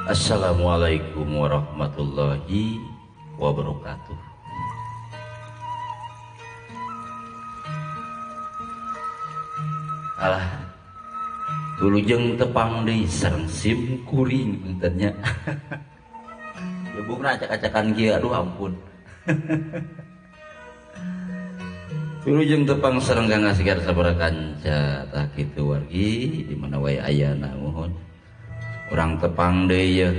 Assalamualaikum warahmatullahi wabarakatuh. Alah, wilujeng tepang deui sareng sim kuring punten nya. Jebukna acak-acakan kieu, aduh ampun. Wilujeng tepang sareng Kang Asgar sabaraha kanca tah kitu wargi di mana wae ayana muhun. Urang tepang deui yeuh,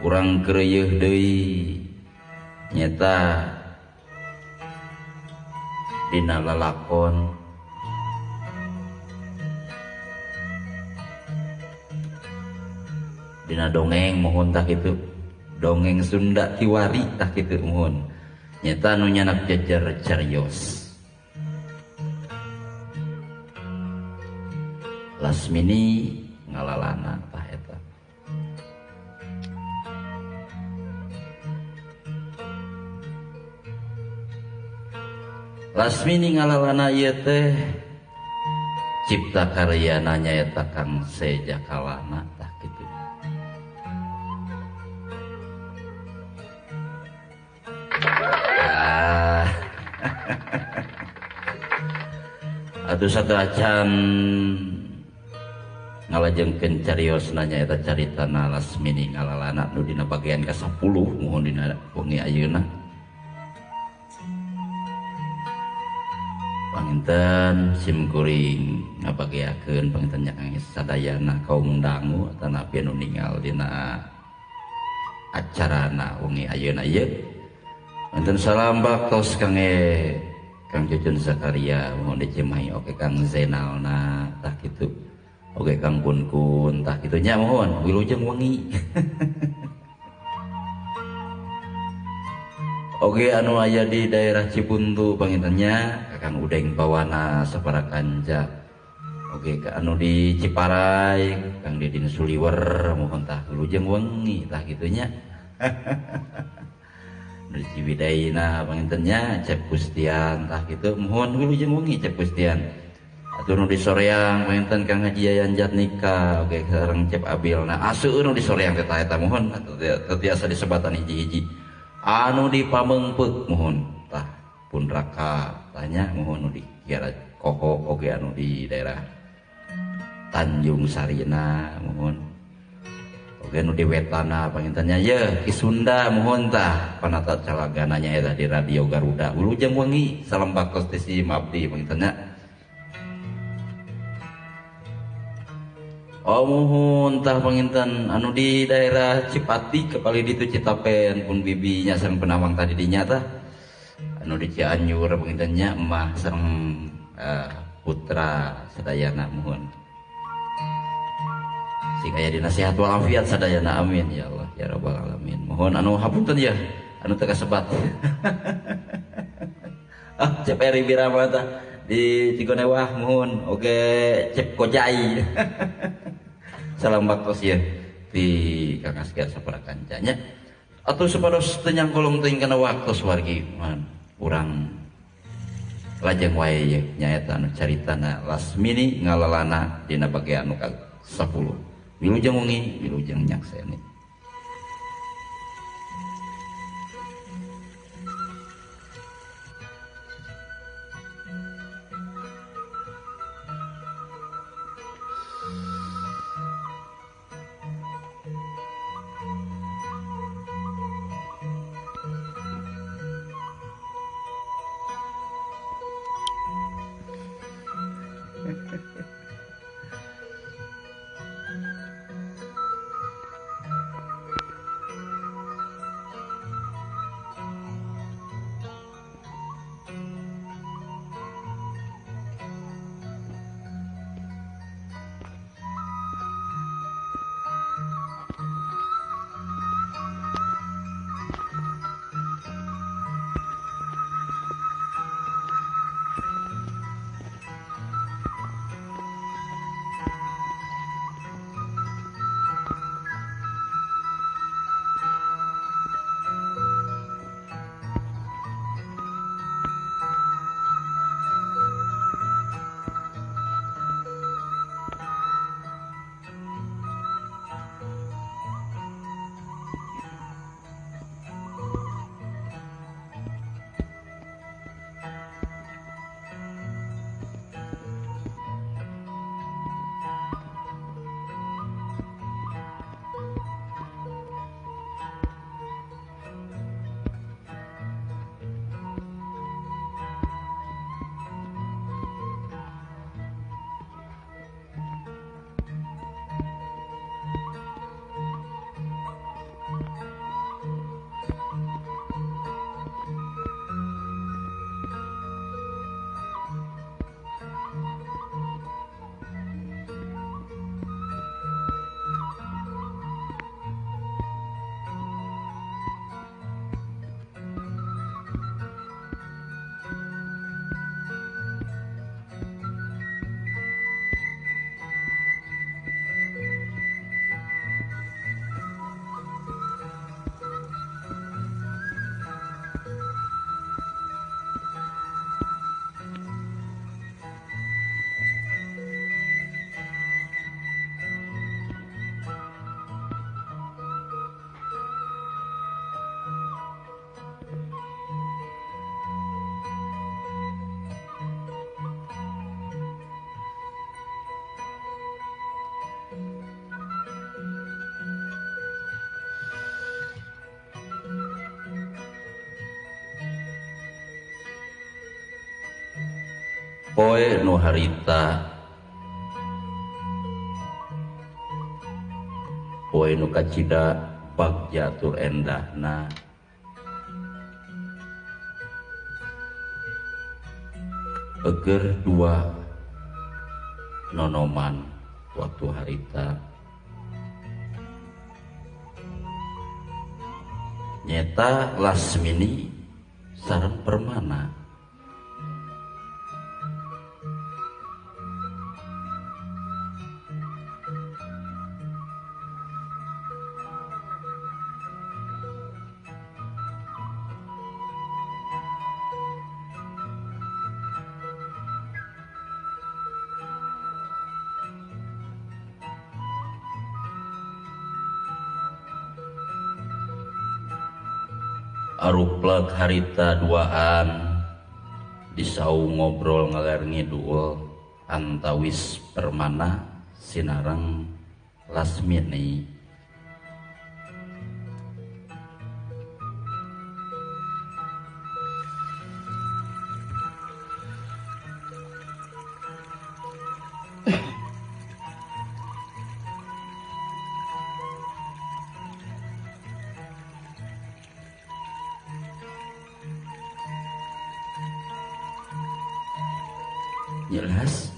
urang keureuyeun deui nyeta dina lalakon dina dongeng muhun tah kitu, dongeng Sunda kiwari tah kitu muhun nyeta nu nyanak jejer carios Lasmini ngalalana tah eta. Lasmini ngalalana ieu teh cipta karyana nyaeta Kang Sejakalana tah kitu. Ah. Atuh sateuacan ngalajengkeun cariosna nyaeta caritana Lasmini ngalalana nu dina bagian ka-10 muhun dina wengi ayeuna. Panginten sim kuring ngabagiakeun panginten nya kang sadayana kaum dangu atanapi anu ninggal dina acarana wengi ayeuna ieu. Panginten salam baktos kangge Kang Cucun Zakaria mohon dicimahi oke Kang Zainalna tah kitu. Oke Kang Kun Kun tah kitu nya mohon wilujeng wengi. Oke anu aya di daerah Cibuntu pangintennya Kang Udeng Bawana sapara kanca. Oke ka anu di Ciparai Kang Didin Suliwer mohon tah wilujeng wengi tah kitu nya. Di Ciwidayna pangintennya Cep Kustian tah kitu mohon wilujeng wengi Cep Kustian. Atuh nu di Soreang panginten Kang Haji Yayan Jatnika oke sareng Cep Abilna aseueur nu di Soreang teh eta mohon teu tiasa disebatan hiji-hiji. Anu di Pamengpeuk mohon tah pun raka tanya mohon nu di Kiara Koho oge anu di daerah Tanjung Sarina mohon oge nu di Wetana pangintennya ye Ki Sunda mohon tah panata calagana nya eta di Radio Garuda wilujeng wengi salam baktos ti si Mabdi pangintennya. Oh muhun tah panginten anu di daerah Cipati kepali ditu Citapen pun bibinya sareng penawang tadi dinya tah anu di Cianjur pangintennya emah sareng putra sadayana muhun sing aya dina sehat walafiat sadayana amin ya Allah ya rabbal alamin. Mohon anu hapunten ya anu teu kasebat. Ah Cep Eri Birama tah di Cigonewah muhun oge Cep Kojai. Salam baktos ya di Kang Asgar sapara kancanya atau supados teu nyangkolong teuing kana waktos wargi man urang lajeng wae ye nyaeta anu caritana Lasmini ngalalana dina bagian anu ka-10. Wilujeng wengi wilujeng nyakseni. Poe nu harita, poe nu kacida bagja tur endahna, eger dua nonoman waktu harita, nyeta Lasmini sareng Permana. Aruplek harita duaan disau ngobrol ngaler ngidul antawis Permana sinareng Lasmini. Jelas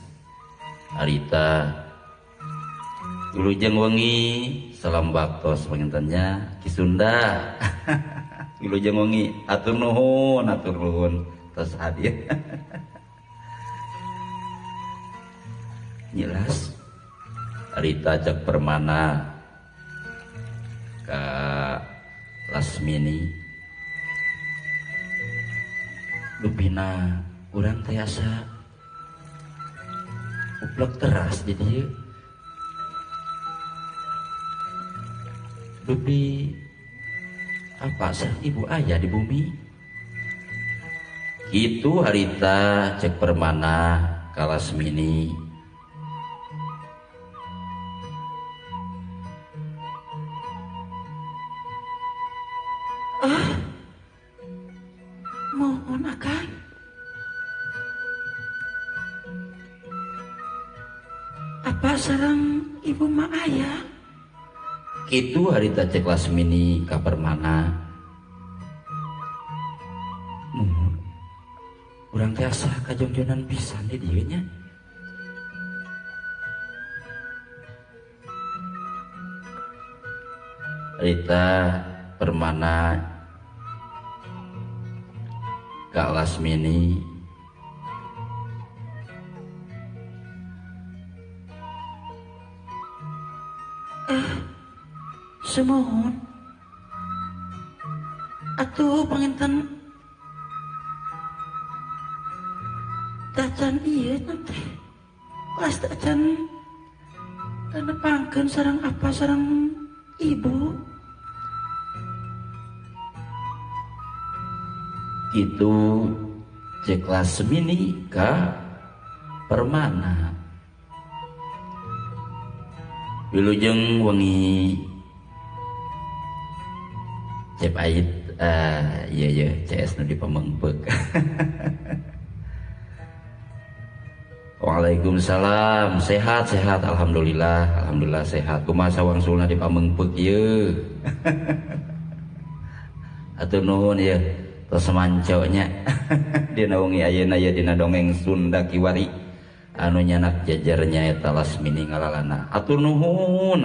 harita wilujeng wengi, salam baktos pangintennya Ki Sunda. Wilujeng wengi, atur nuhun tos hadir. Jelas harita cek Permana ka Lasmini, lupina urang teh asa uplek teras jadi lebih apa sah ibu ayah di bumi itu harita cek Permana ka Lasmini. Ah, mohon akan apa sareng ibu ma ayah? Kitu harita cek Lasmini ka Permana. Muhun urang teh asa kajongjonan pisan di dieu nya. Harita Permana ka Lasmini, semohon atuh panginten tacan ieu teh kelas tacan nepangkeun sareng apa sareng ibu. Kitu cek Lasmini ka Permana. Wilujeng wengi Cep Ait, iya iya CS nu di Pamengpeuk. Waalaikumsalam, sehat sehat, alhamdulillah, alhamdulillah sehat. Kumaha sawangsulna di Pamengpeuk ieu? Atur nuhun ieu, tos manco nya. Dina wengi ayeuna ieu dina dongeng Sunda Kiwari anu nyanak jajarnya eta Lasmini ngalalana. Atur nuhun,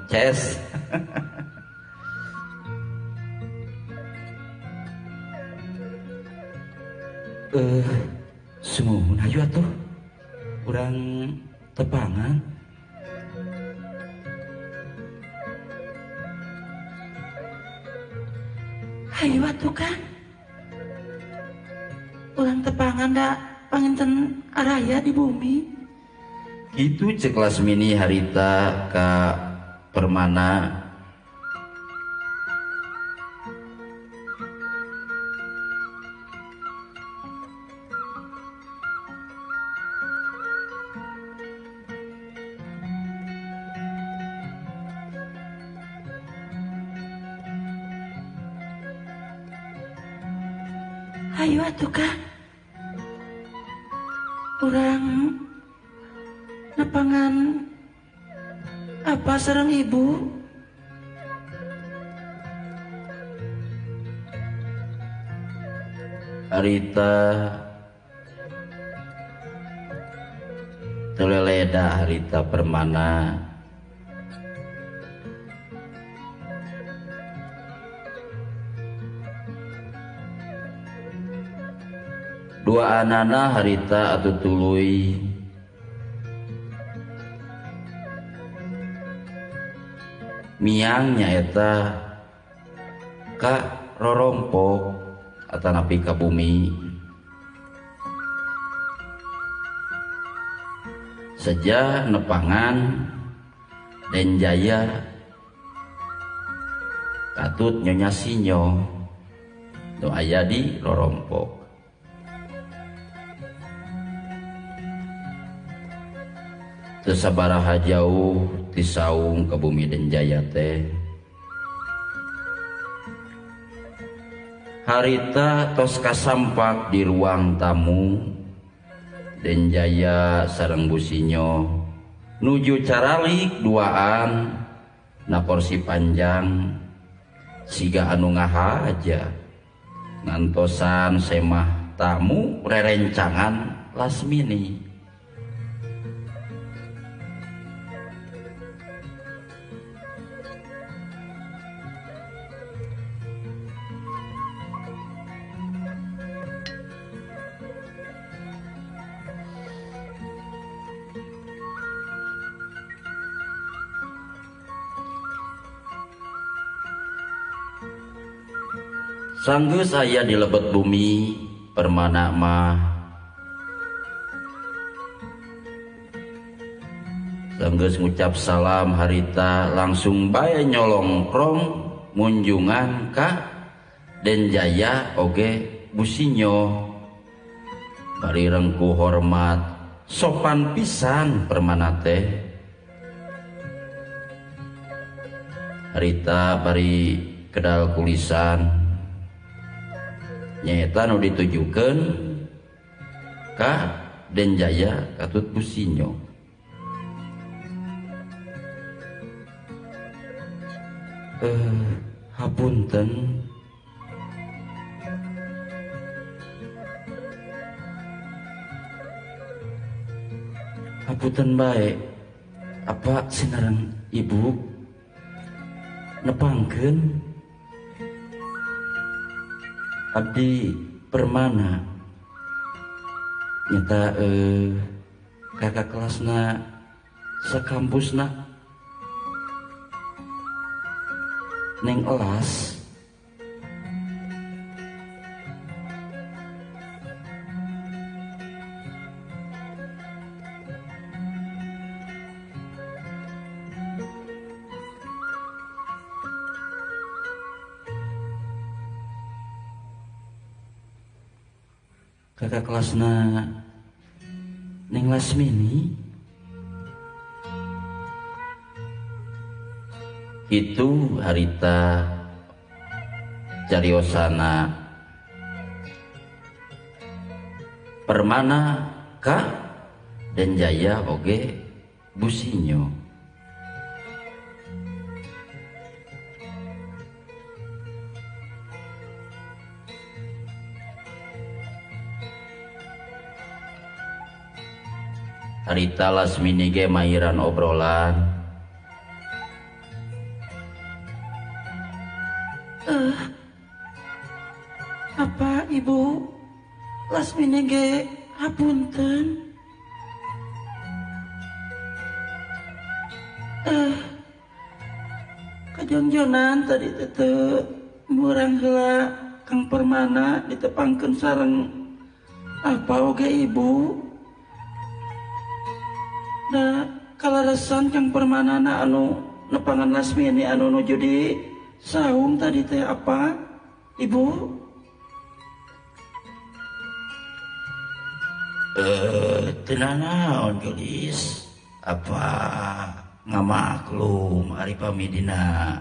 CS. Sumuhun hayu atuh urang tepangan. Hayu atuh kan urang tepangan da panginten araya di bumi. Kitu cek Lasmini harita ka Permana. Hayu atuh kah urang nepangan apa sareng ibu. Harita teleleda harita Permana dua anana harita atuh tuluy miang nyaeta ka rorompok atanapi ka bumi seja nepangan Den Jaya katut Nyonya Sinyo nu aya di rorompok. Teu sabaraha jauh ti saung ka bumi Den Jaya teh harita tos kasampak di ruang tamu Den Jaya sareng Bu Sinyo nuju caralik duaan na kursi panjang siga anu ngahaja ngantosan semah tamu rerencangan Lasmini. Sanggeus aya di lebet bumi Permana mah sanggeus ngucap salam harita langsung bae nyolongkrong munjungan ka Den Jaya oge Bu Sinyo bari rengku hormat sopan pisan Permana teh harita bari kedal kulisan nyaeta nu ditujukeun ka Den Jaya katut Bu Sinyo. Hapunten hapunten bae apa sinareng ibu nepangkeun abdi Permana nyata kakak kelasna sekampusna Neng Elas. Kakak kelasna Neng Lasmini itu harita cariosana Permana ka Den Jaya oge Bu Sinyo. Harita Lasmini ge mahiran obrolan. Apa ibu Lasmini ge hapunten kajongjonan tadi teu murang heula Kang Permana ditepangkeun sareng apa oge ibu. Da kalaresan Kang Permanana anu nepangan Lasmini anu nuju di saung tadi teh apa ibu? Teu nanaon geulis apa ngamaklum ari pamidina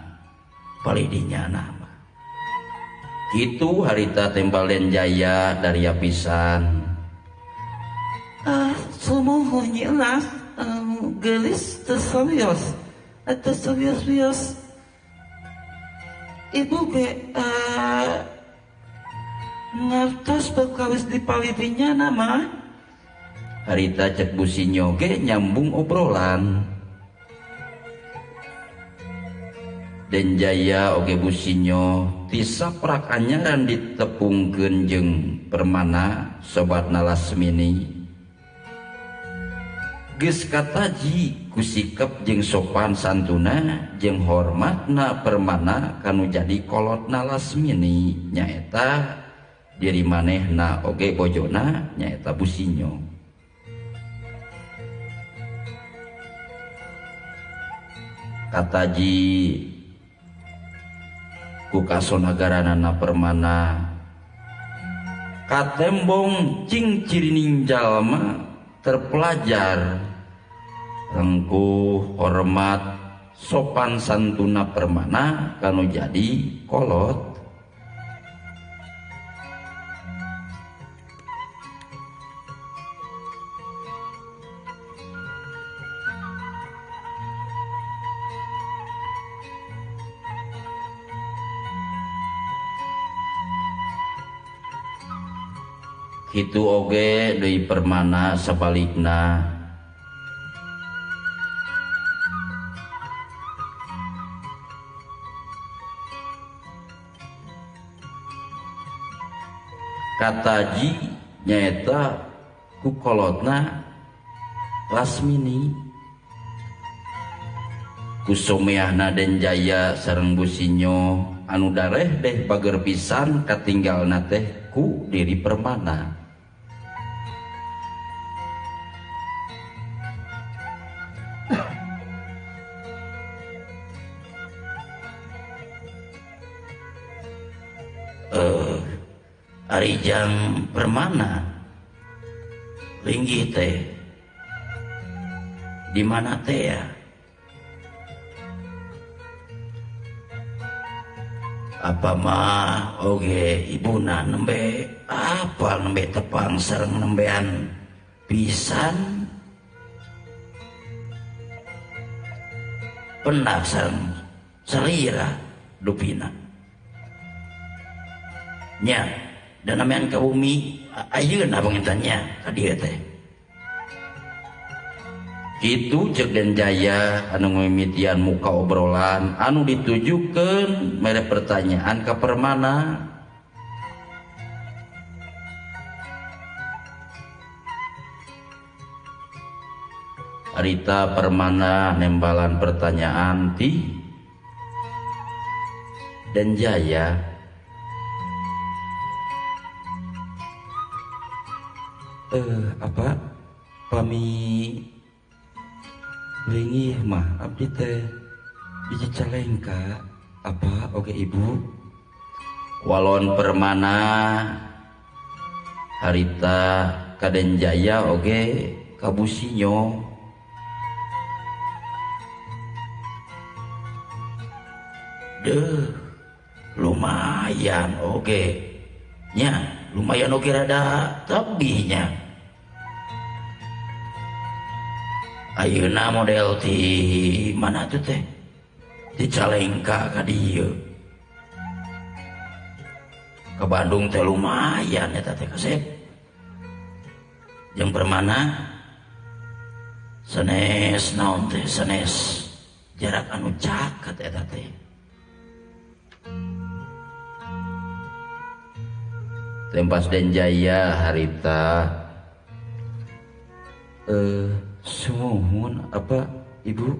palidinya nama. Kitu harita tembal Den Jaya dari pisan. Sumuhun nyilas gelis terserius terserius ibu ge ngartos perkawis di palidinya nama. Harita cek Businyo ge nyambung obrolan. Den Jaya oge Businyo tisaprak anyaran ditepungkeun jeung Permana sobatna Lasmini. Geus kataji ku sikep jeung sopan santuna jeung hormatna Permana kanu jadi kolotna Lasmini nyaeta diri manehna oge bojona nyaeta Businyo. Kataji ku kasonagaranana Permana katembong cing cirining jalma terpelajar rengkuh hormat sopan santuna Permana kanu jadi kolot. Kitu oge deui Permana sabalikna. Kataji nyaeta ku kolotna Lasmini. Ku someahna Den Jaya sareng Businyo anu dareh deh bager pisan katinggalna teh ku diri Permana. Arijang Permana linggih teh di mana teh ya? Apa mah oge ibuna nembe apa nembe tepang sareng nembean pisan pendak sareng salira dupina nya dan namanya ka bumi ayeuna pangintennya ka dieu teh. Kitu cek Den Jaya anu ngimitian muka obrolan anu ditujukeun mere pertanyaan ka Permana. Harita Permana nembalan pertanyaan ti Den Jaya. Apa pami linggih mah abdi teh di Cicalengka apa oke ibu. Walon Permana harita ka Den Jaya oge ka Businyo. Deuh lumayan oge nya, lumayan oge rada tebihnya. Ayeuna model di mana tuh teh? Di Cicalengka ka dieu. Ke Bandung teh lumayan eta teh kasep. Jeung Permana sanes naon teh sanes jarak anu caket eta teh. Tempas Den Jaya harita sumuhun apa ibu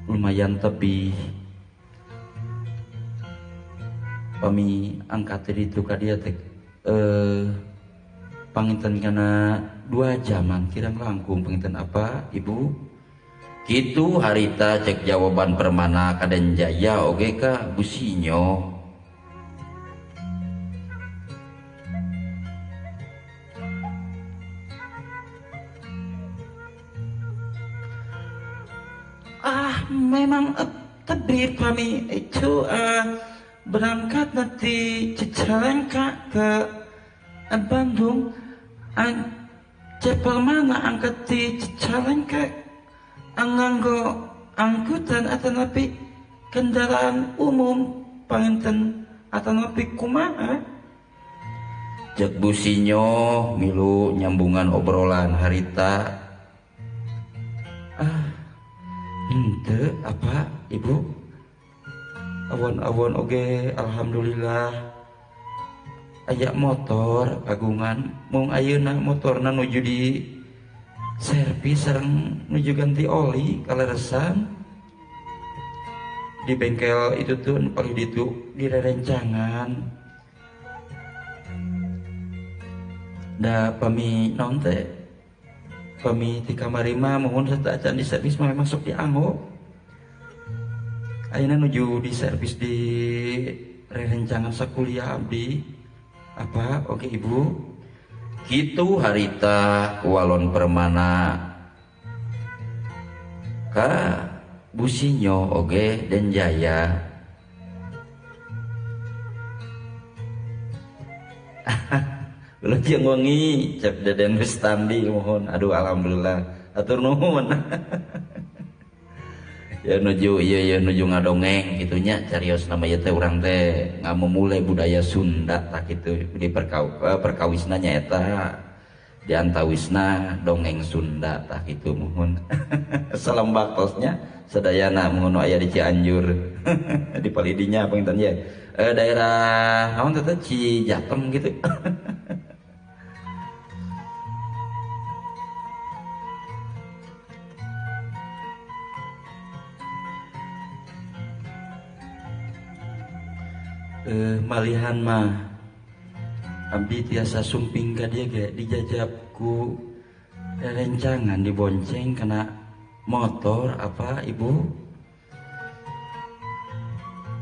lumayan tebih pami angkat itu ka dieu teh panginten kana 2 jaman kirang langkung panginten apa ibu. Kitu harita cek jawaban Permana ka Den Jaya oge ka Businyo. Memang tebih kami itu berangkat nanti Cicalengka ke Bandung Cep Permana angkat di Cicalengka nganggo angkutan atanapi kendaraan umum panginten atanapi kumaha? Cek Bu Sinyo milu nyambungan obrolan harita. Ah, henteu apa ibu? Awon-awon oge alhamdulillah aya motor kagungan mung ayeuna motorna nuju di servis sareng nuju ganti oli kaleresan di bengkel itu tuh paling ditu di rerencangan. Da pami naon teh pami ti kamari mah mohon serta acan di servis mah memang sok dianggo. Ayeuna nuju di servis di rerencangan sakuliah abdi. Apa oke ibu? Kitu harita walon Permana ka Bu Sinyo oge Den Jaya. Wilujeng wengi Cep Deden Rustandi mohon aduh alhamdulillah atur nuhun. Ya nuju ieu ya nuju ngadongeng kitu nya carios nama ieu teh urang teh ngamumule budaya Sunda tah kitu di perkawisna nyaeta di antawisna dongeng Sunda tah kitu mohon. Salam baktosnya sadayana mohon aya di Cianjur di palidinya panginten ye daerah naon teh Cijatem gitu. Malihan mah abdi tiasa sumping ka dieu ge dijajab ku rerencangan dibonceng kana motor apa ibu?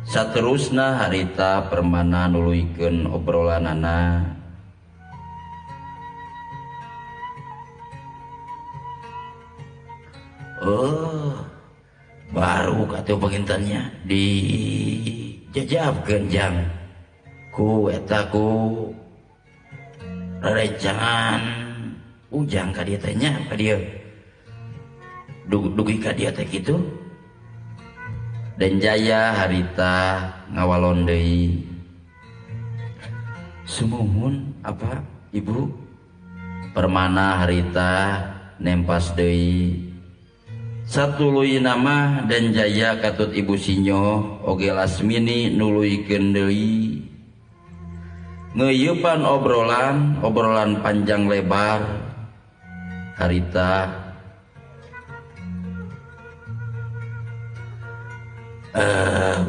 Saterusna harita Permana nuluykeun obrolanana. Oh, baru katuh pangintennya di jajabkeun jang ku eta ku rerencangan ujang ka dieu teh nya ka dieu dugi ka dieu teh kitu. Den Jaya harita ngawalon deui. Sumuhun apa ibu? Permana harita nempas deui. Satuluyna mah Den Jaya katut Ibu Sinyo oge Lasmini nuluykeun deui. Ngeuyepan obrolan, obrolan panjang lebar harita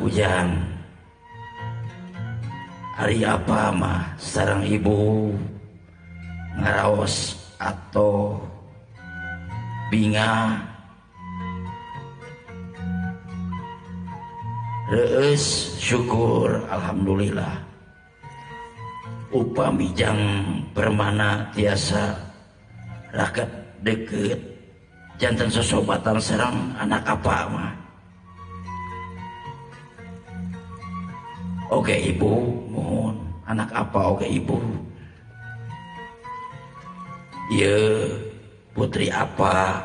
Ujang hari apa mah sareng ibu ngaraos atau bingah reus syukur alhamdulillah upami jang Permana tiasa raket deket jantan sosobatan serang anak apa mah. Oke ibu mohon anak apa oke ibu ye putri apa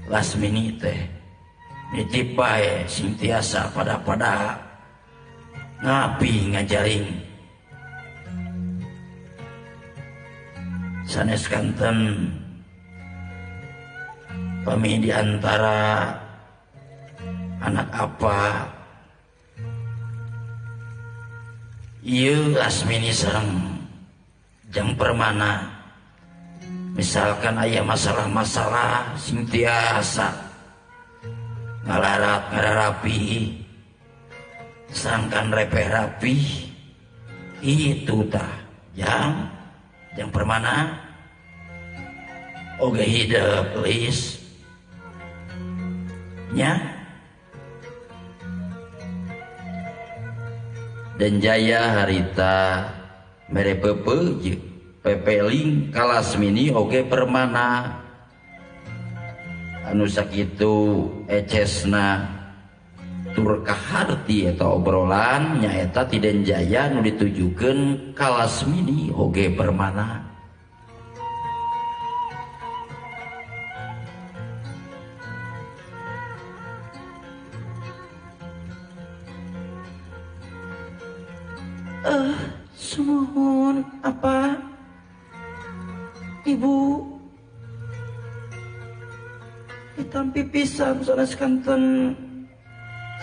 Lasmini teh nitip bae sing tiasa pada-pada ngapi ngajaring sanes kanten pami di antara anak apa ieu Lasmini sareng jang Permana misalkan aya masalah-masalah sing tiasa ngalarat ngararapi sangkan repeh rapi itu tah jang jang Permana oge hidep please nya. Den Jaya harita mere pepe pepeling ka Lasmini oge Permana anu sakitu ecesna tur kaharti eta obrolan nyaeta ti Den Jaya nu ditujukeun ka Lasmini oge Permana. Sumuhun apa Ibu ditampi pisan sanes kanten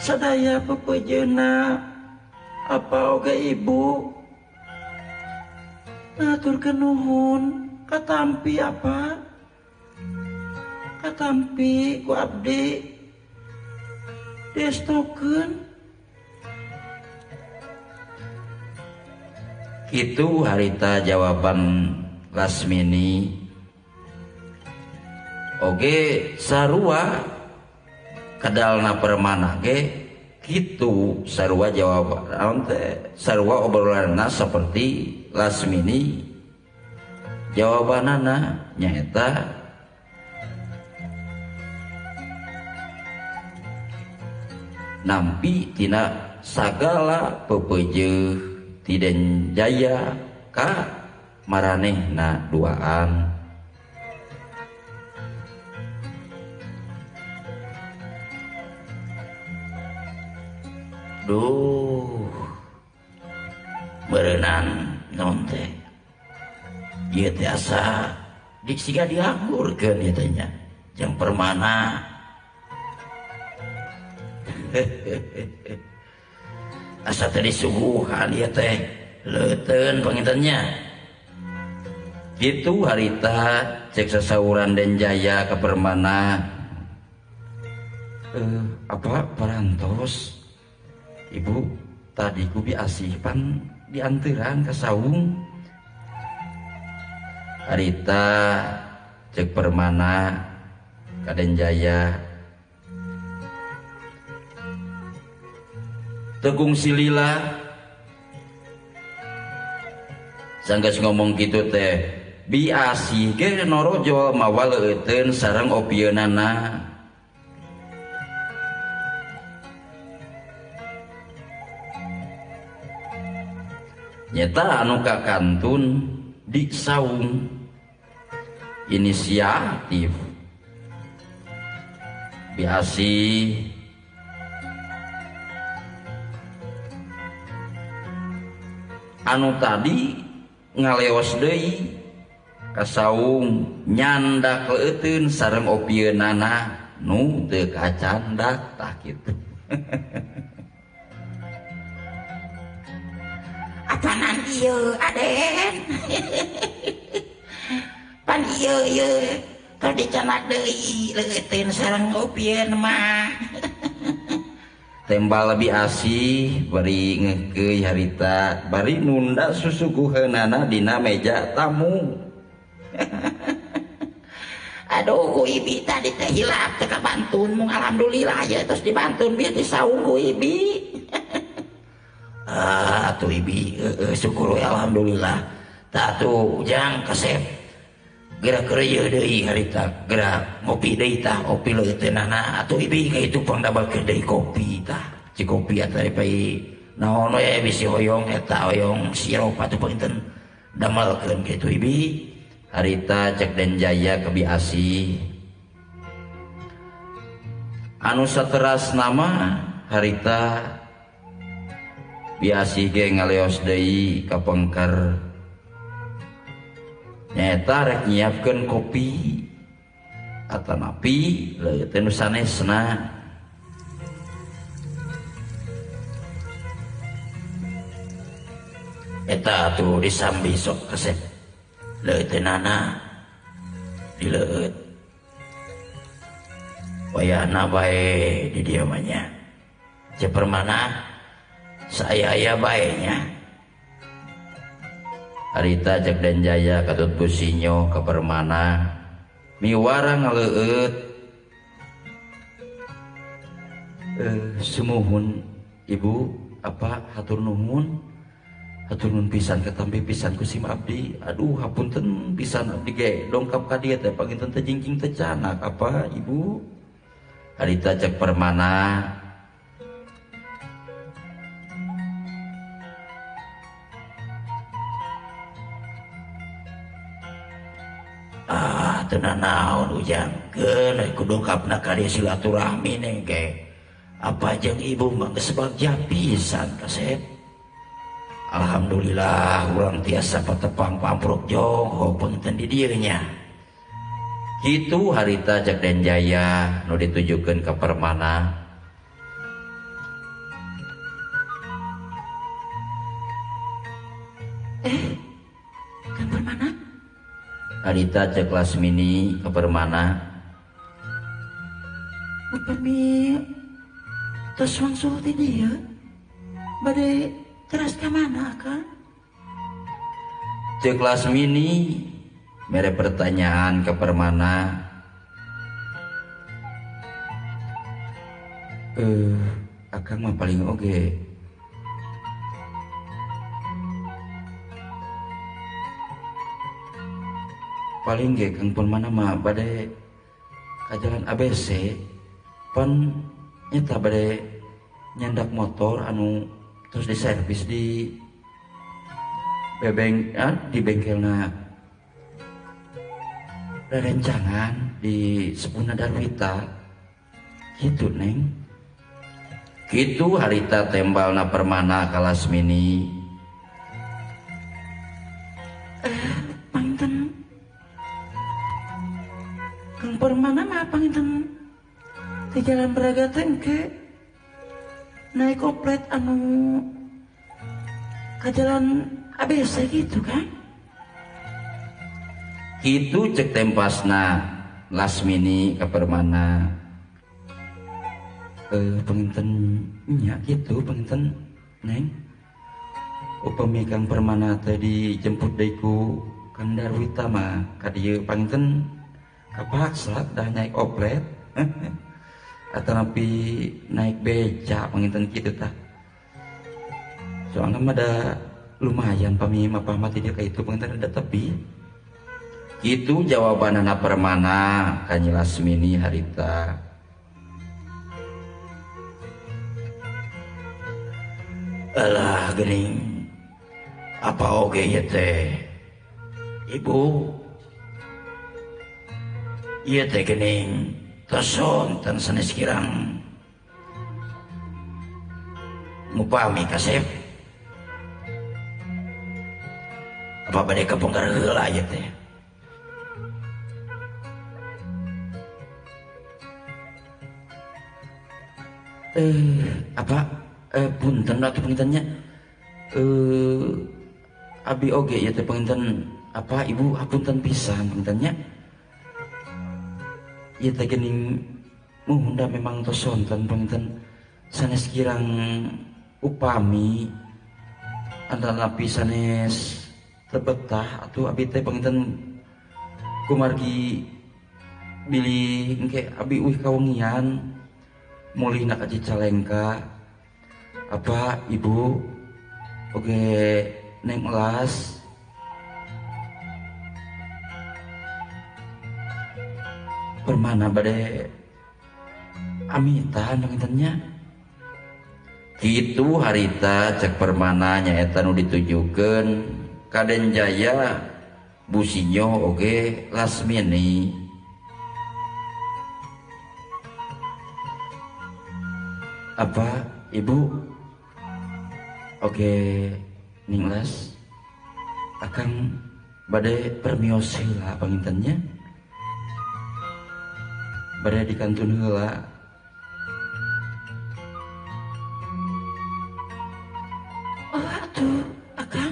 sadaya pepejeuna apa oge Ibu ngaturkeun nuhun katampi apa katampi ku abdi diestokeun. Kitu harita jawaban Lasmini oge sarua kadalna Permana ge kitu sarua jawaban teh sarua obrolanna seperti Lasmini jawabanana nyaeta nampi tina sagala pepeujeuh ti Den Jaya ka maranehna duaan. Duh, berenang naon teh ieu teh asa siga dianggurkeun ieu teh nya jeung Permana. Asa teh disuguhan ieu teh leuteun pangintennya. Kitu harita cek sasauran Den Jaya ka Permana. Apa parantos Ibu tadi ku biasih pan dianteran ka saung. Harita cek Permana ka Den Jaya. Tegung silila sanggeus ngomong kitu teh biasih ge norojol mawa leuteun sareng opieunana. Nyeta anu kakantun di saung inisiatif biasih anu tadi ngaleos deui ka saung nyandak leuteun sareng opieunana nu teu kacandak tah kitu. Apanan ieu Aden? Pan ieu ieu teu dicanak deui leuteun sareng opieun mah. Tembal lebih asih bari ngeukeui harita bari nunda susuguheunana dina meja tamu. Aduh ku ibi tadi teh hilap teh kabantun mung alhamdulillah ya terus dibantun bieu di saung ku ibi. Ah atuh ibi syukur we alhamdulillah. Tah atuh ujang kasep geura keur deui harita geura ngopi deui tah kopi leuteunana atuh ibi ka itu pangdabalkeun deui kopi tah ci kopi atuh pai naon we bisi hoyong eta hoyong sirup atuh panginten damelkeun kitu ibi. Harita cek Den Jaya ka biasih anu sateras nama harita biasih ge ngaleos deui ka pengker nyaeta rek nyiapkeun kopi atanapi leuteun nu sanesna. Eta atuh disambi sok kasep leuteunana dileueut wayahna bae di dieu mah nya Ceu Permana saaya-aya bae nya. Harita cek Den Jaya katut businyo ka Permana miwara ngaleueut. Sumuhun Ibu apa hatur nuhun hatur nuhun pisan katampi pisan ku sim abdi. Aduh hapunten pisan abdi ge dongkap ka dieu teh panginten teh jingking teh canak apa Ibu. Harita cek Permana teu nanaon ujang keun we kudu dongkapna ka dieu silaturahmi neng ge. Apa jeung ibu mah geus bagja pisan kasep. Alhamdulillah urang tiasa patepang pamprok jongho panginten di dieu nya. Kitu harita cek Den Jaya nu ditujukeun ka Permana. Kang Permana? Harita cek Lasmini ka Permana. Upami tos wangsul ti dieu bade teras ka mana Kang? Cek Lasmini mere pertanyaan ke Permana. Akang mah paling oge paling ge Kang Permana mah bade ka jalan ABC pan nyata bade nyandak motor anu terus diservis di bebeng di bengkelna rencangan di Sepuna Darwita gitu neng. Gitu harita tembalna Permana ka Lasmini. Panginten Kang Permana mah panginten di jalan Braga teh engke naik oplet anu ka jalan ABC gitu kan? Kitu cek tempasna Lasmini ka Permana. Panginten nya kitu panginten neng. Upami Kang Permana teh dijemput deui ku Kang Darwita mah ka dieu panginten kapaksa dah naik oplet atanapi naik beca panginten kitu tah. Soalna mah da lumayan pami mapah mah ti dieu ka itu panginten ada tepi. Kitu jawabanana Permana ka Nyi Lasmini harita. Alah geuning apa oge ieu teh ibu ieu teh geuning tos sonten sanes kirang ngupami kasep apa bade kapungkar heula ieu teh. Apa punten atuh pangintennya abi oge ieu teh panginten apa ibu hapunten pisan pangintennya ieu teh geuning muhun da memang tos sonten panginten sanes kirang upami antanapi sanes tebetah atuh abi teh panginten kumargi bilih engke abi uih kawengian mulihna ka Cicalengka. Apa ibu oge neng elas Permana bade amitan pangintennya. Kitu harita cek Permana nyaeta nu ditujukeun ka Den Jaya Businyo oge Lasmini. Apa ibu oge ninglas akang bade permios heula pangintennya bade dikantun heula. Oh atuh akang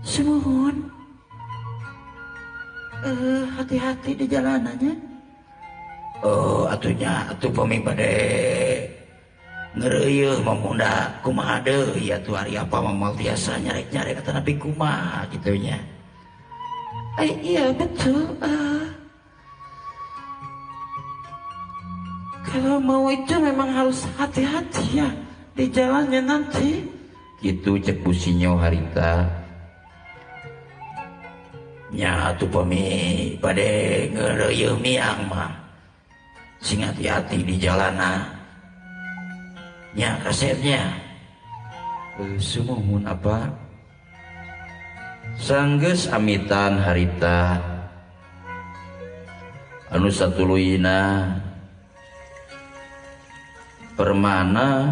sumuhun hati-hati di jalanannya. Oh atunya atuh pami bade ngereuyeung mamunda kumaha deui atuh ari apa moal tiasa nyarek-nyarek atanapi kumaha kitu nya. Iya betul. Kalau mau itu memang harus hati-hati ya di jalannya nanti. Kitu cek Businyo harita. Nya atuh pami bade ngereuyeung miang mah sing hati-hati di jalana. Nya kasepnya. Sumuhun apa sanggeus amitan harita. Anu satuluyna Permana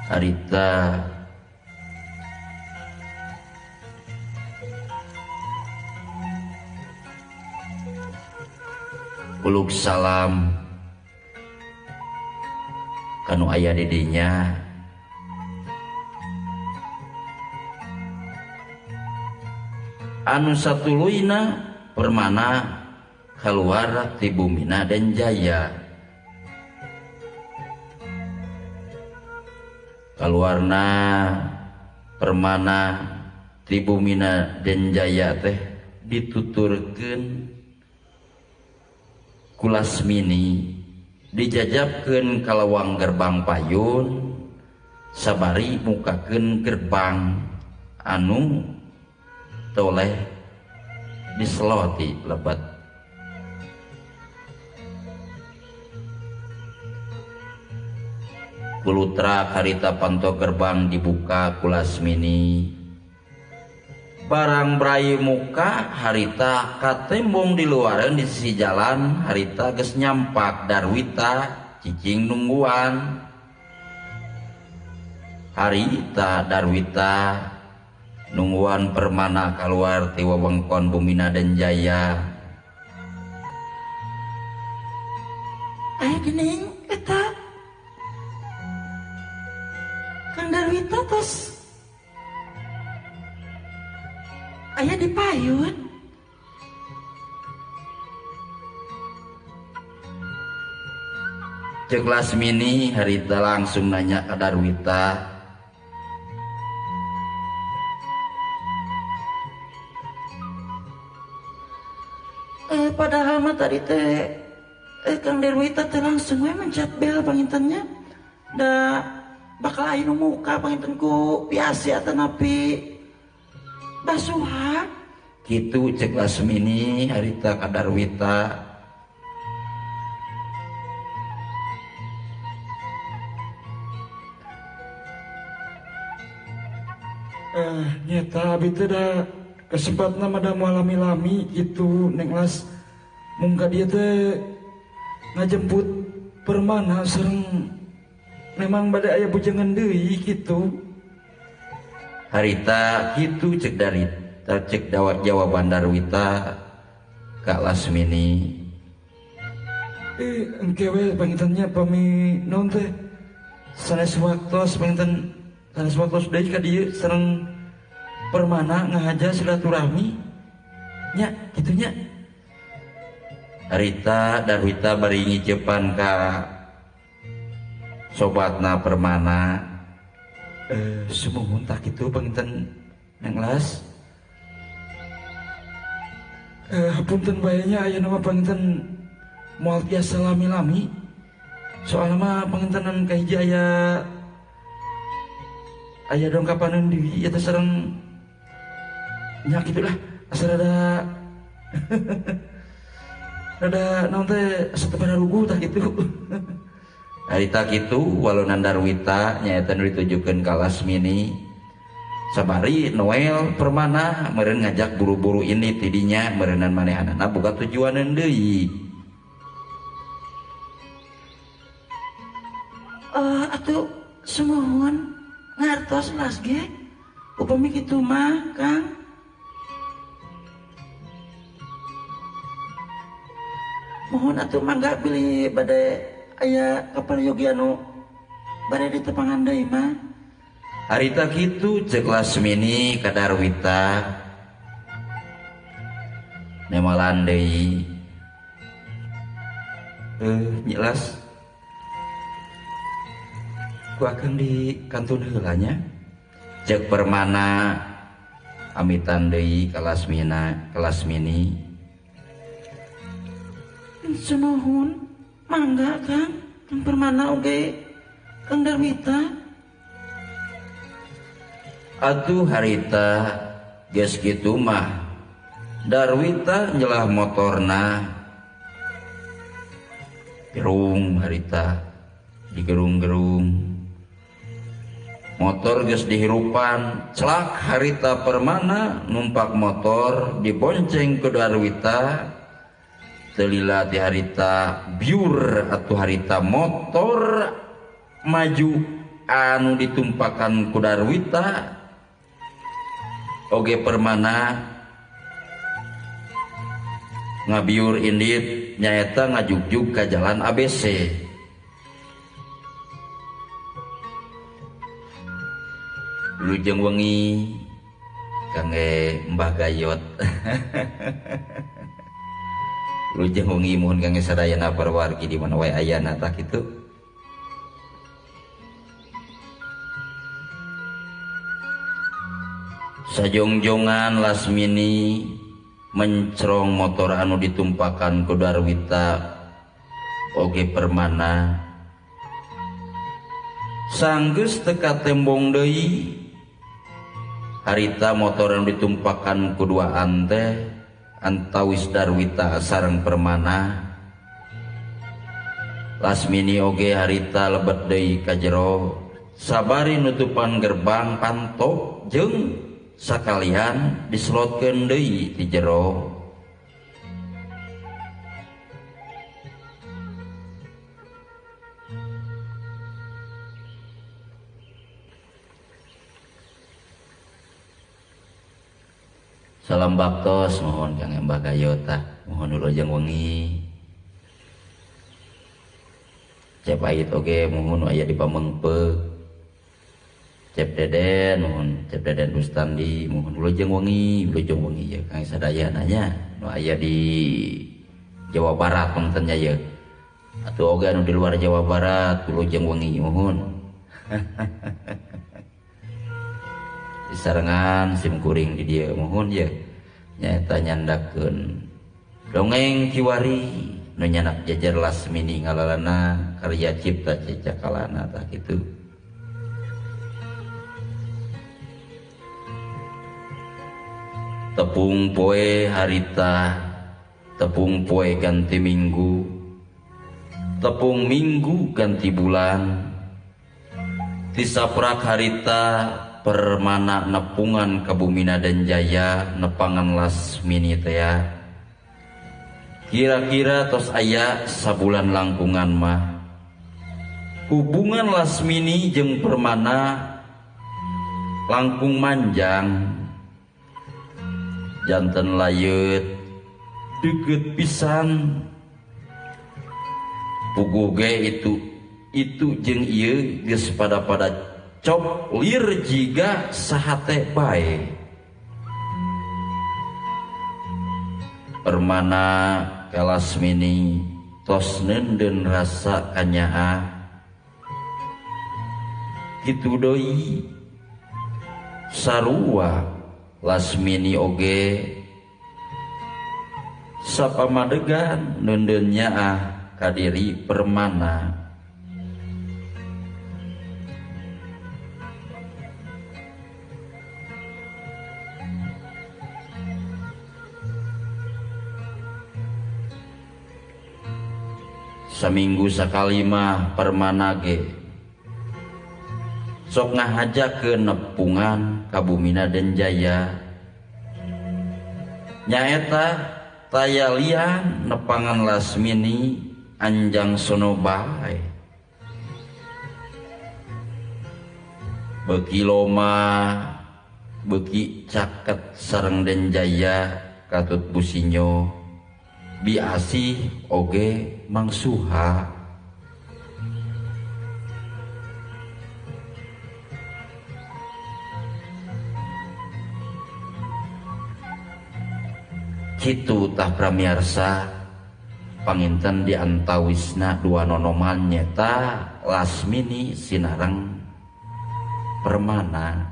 harita uluk salam kanu aya di dinya. Anu satuluyna Permana keluar ti bumina dan jaya. Kaluarna Permana ti bumina dan jaya teh dituturkeun ku Lasmini, dijajabkeun ka lawang gerbang payun sabari mukakeun gerbang anu toleh diseloti lebat. Kulutra karita panto gerbang dibuka ku Lasmini. Barang brai muka harita katembong di luaran di sisi jalan harita geus nyampak Darwita cicing nungguan. Harita Darwita nungguan Permana keluar ti wewengkon Bumina dan Jaya. Aya geuning eta Kang Darwita tos aya di payun. Cek Lasmini harita langsung nanya ke Darwita. Padahal mah tadi teh Kang Darwita teh langsung we mencet bel pangintennya. Da bakal aya nu muka panginten ku piasi atanapi basuhan. Kitu cek Lasmini harita ka Darwita. Nyata abi teh da kesempatna mah da moal lami-lami kitu Neng Las. Mungka dia teh ngajemput Permana sareng memang bade aya bujangan deui kitu. Harita kitu cek Darita cek jawaban Darwita ka Lasmini. Engke we pangintennya pami naon teh sanes waktos panginten sanes waktos deui ka dieu sareng Permana ngahaja silaturahmi nya kitu nya. Harita Darwita bari ngicepan ka sobatna Permana. Sumuhun tah kitu panginten Neng Las. Hapunten bae nya aya nama panginten moal tiasa lami-lami. Soalna mah pangintenan kahiji aya dongkapaneun deui eta sareng nya kitulah asa rada rada naon teh asa teu pararuguh tah kitu. Harita kitu walonan Darwita nyaeta nu ditujukeun ka Lasmini. Sabari Noel Permana meureun ngajak buru-buru ini tidinya meureunnan manehanana boga tujuaneun deui. Atuh sumuhun ngartos Las ge upami kitu mah Kang. Mohon atuh mangga bilih bade aya kaparyogi anu bade ditepangan deui mah. Harita kitu cek Lasmini ka Darwita. Nemalan deui. Nyi Las. Ku akang di kantun heula nya. Cek Permana amitan deui ka Lasmina, ka Lasmini. Sumuhun mangga Kang, Kang Permana oge Kang Darwita. Atuh harita geus kitu mah Darwita nyelah motorna gerung harita digerung-gerung. Motor geus dihirupan celak harita Permana numpak motor dibonceng ke Darwita teu lila ti harita biur atuh harita motor maju anu ditumpakan ku Darwita oge Permana ngabiur indit nyaeta ngajugjug ka jalan ABC. Wilujeng wengi kangge Mbah Gayot. Wilujeng wengi muhun kangge sadayana parawargi di mana wae ayana tah kitu. Sajongjongan Lasmini mencrong motor anu ditumpakan ku Darwita oge Permana. Sanggeus teka tembong deui harita motor anu ditumpakan ku duaan teh antawis Darwita sareng Permana. Lasmini oge harita lebet deui ka jero sabari nutupan gerbang panto jeung sakalian dislotkeun deui ti jero. Salam baktos mohon Kang Mbah Gayota, mohon wilujeng wengi. Cep Ait oge mohon aya di Pamengpeuk. Cep Deden mohon, Cep Deden Rustandi mohon wilujeng wengi ya Kang sadayana nya nu aya di Jawa Barat panginten nya ye. Atuh oge anu di luar Jawa Barat wilujeng wengi mohon. Disarengan sim kuring di dieu mohon ye nyaeta nyandakeun dongeng kiwari nu nyanak jajar Lasmini ngalalana karya cipta Cakalana tah kitu. Tepung poe harita, tepung poe ganti minggu, tepung minggu ganti bulan. Tisaprak harita Permana nepungan kabumina dan jaya nepangan Lasmini teh. Kira-kira tos aya sabulan langkungan mah. Hubungan Lasmini jeung Permana langkung manjang. Janten layeut deukeut pisan. Puguh ge itu jeung ieu geus pada-pada cop lir jiga sahate bae. Permana ka Lasmini tos neundeun rasa kanyaah. Kitu deui sarua Lasmini oge sapamadegan neundeun nyaah ka diri Permana. Saminggu sakali mah Permana ge sok ngahaja ke nepungan kabumina dan jaya. Nyaeta taya lian nepangan Lasmini anjang sono bae. Beuki loma beuki caket sareng den jaya katut businyo biasih oge mangsuha. Kitu tah pramiarsa panginten di antawisna dua nonoman nyeta Lasmini sinareng Permana.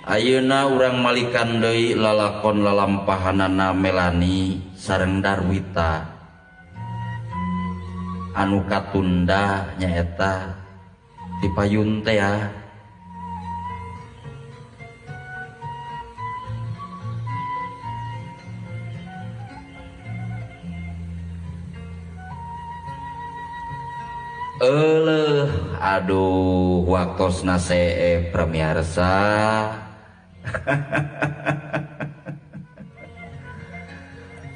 Ayeuna urang malikan deui lalakon lalampahanana Melani sareng Darwita anu katunda nyaeta ti payun teh. Eleuh aduh waktosna seep pamiarsa.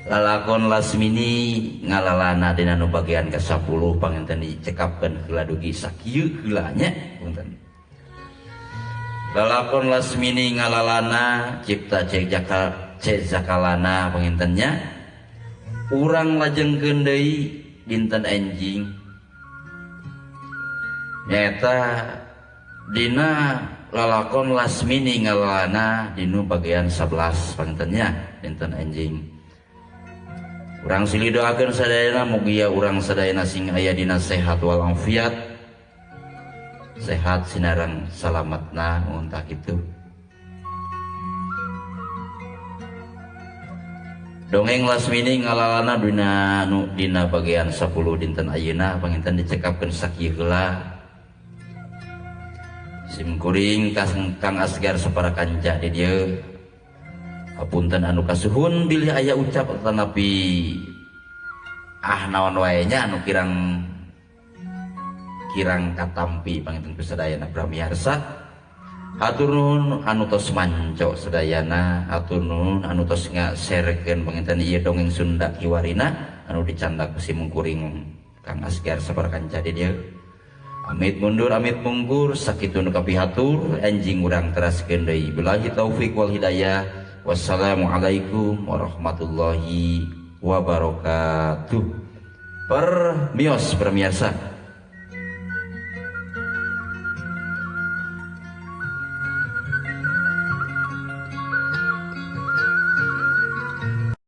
Lalakon Lasmini ngalalana dina nu bagian ke-10 panginten dicekapkeun heula dugi sakieu heula nya punten. Lalakon Lasmini ngalalana cipta Cek Zakalana panginten nya. Urang lajengkeun deui dinten enjing. Nyaeta dina lalakon Lasmini ngalalana dinu bagian 11 panginten nya dinten enjing. Urang silih doakeun sadayana mugia urang sadayana sing aya dina sehat walafiat. Sehat sinareng salametna mun tah kitu. Dongeng Lasmini ngalalana dina nu dina bagian 10 dinten ayeuna panginten dicekapkeun sakieu heula. Sim kuring Kang Asgar sapara kanca di dieu. Hapunten anu kasuhun bilih aya ucap atanapi ah naon wae nya anu kirang kirang katampi panginten ku sadayana pamiarsa. Hatur nuhun anu tos manco sadayana, hatur nuhun anu tos ngaserekeun panginten ieu dongeng Sunda kiwarina anu dicandak ku simkuring Kang Asgar sapara kanca di dieu. Amit mundur amit mungkur sakitu nu kapihatur enjing urang teraskeun deui. Billahi taufik wal hidayah. Wassalamualaikum warahmatullahi wabarakatuh. Permios permiarsa.